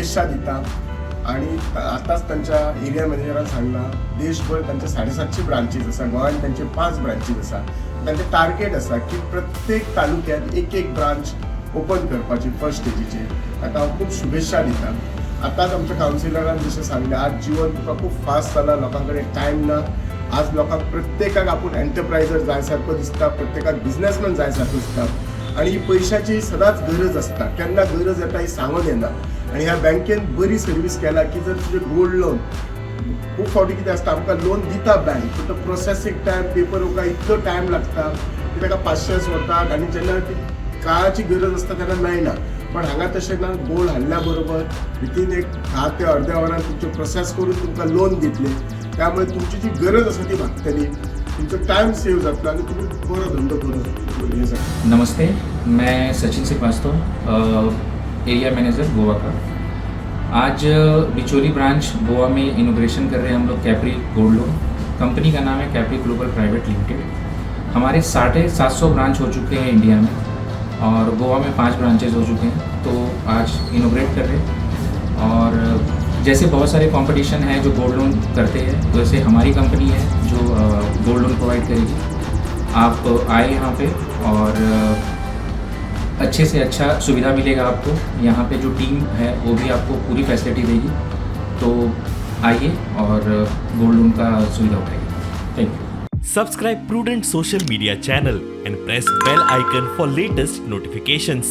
शुभेच्छा दिता. आणि आतांच तांच्या एरिया मॅनेजरान सांगलां, देशभर तांचे 750 ब्रांचीस आसा, गोंयांत तांचे पांच ब्रांचीस आसा. तांचे टार्गेट आसा की प्रत्येक तालुक्यात एक एक ब्रांच ओपन करपाची फर्स्ट स्टेजीचेर. ताका हांव खूब शुभेच्छा दिता. आतांच आमच्या कावन्सिलरान जशें सांगलें, आज जिवन तुका खूब फास्ट जाला, लोकां कडेन टायम ना. आज लोकांक प्रत्येकाक आपूण एंटरप्रायजर जाय सारको दिसता, प्रत्येकाक बिजनेसमॅन जाय सारको दिसता आनी ही पयशाची सदांच गरज आसता. केन्ना गरज येता ही सांगून येना. आनी ह्या बँकेन बरी सर्वीस केला की जर तुजें गोल्ड लोन, खूब फावटी कितें आसता, आमकां लोन दिता बँक, पूण तो प्रोसेसींग टायम, पेपर वर्का इतलो टायम लागता की ताका पाशेंस वतात आनी जेन्ना ती काळाची गरज आसता तेन्ना मेळना. पण हांगा तशें ना. गोल्ड हाडल्या बरोबर विथीन एक 10 ते अर्द्या वरान तुमचें प्रोसेस करून तुमकां लोन दितले. त्यामुळे तुमची जी गरज आसा ती भागतली, तुमचो टायम सेव जातलो आनी तुमी बरो धंदो करून हें जाता. नमस्ते, मैं सचिन श्रीवास्तव, एरिया मैनेजर गोवा का. आज बिचोली ब्रांच गोवा में इनॉग्रेशन कर रहे हैं हम लोग कैप्री गोल्ड लोन. कंपनी का नाम है कैप्री ग्लोबल प्राइवेट लिमिटेड. हमारे 750 ब्रांच हो चुके हैं इंडिया में और गोवा में पाँच ब्रांचेज हो चुके हैं, तो आज इनॉग्रेट कर रहे हैं. और जैसे बहुत सारे कंपटीशन हैं जो गोल्ड लोन करते हैं, वैसे हमारी कंपनी है जो गोल्ड लोन प्रोवाइड करेगी. आप आए यहाँ पे और अच्छे से अच्छा सुविधा मिलेगा आपको. यहाँ पे जो टीम है, वो भी आपको पूरी फैसिलिटी देगी. तो आइए और गोल्ड लोन का सुविधा उठाइए. Thank you. Subscribe Prudent Social Media channel and press bell icon for latest notifications.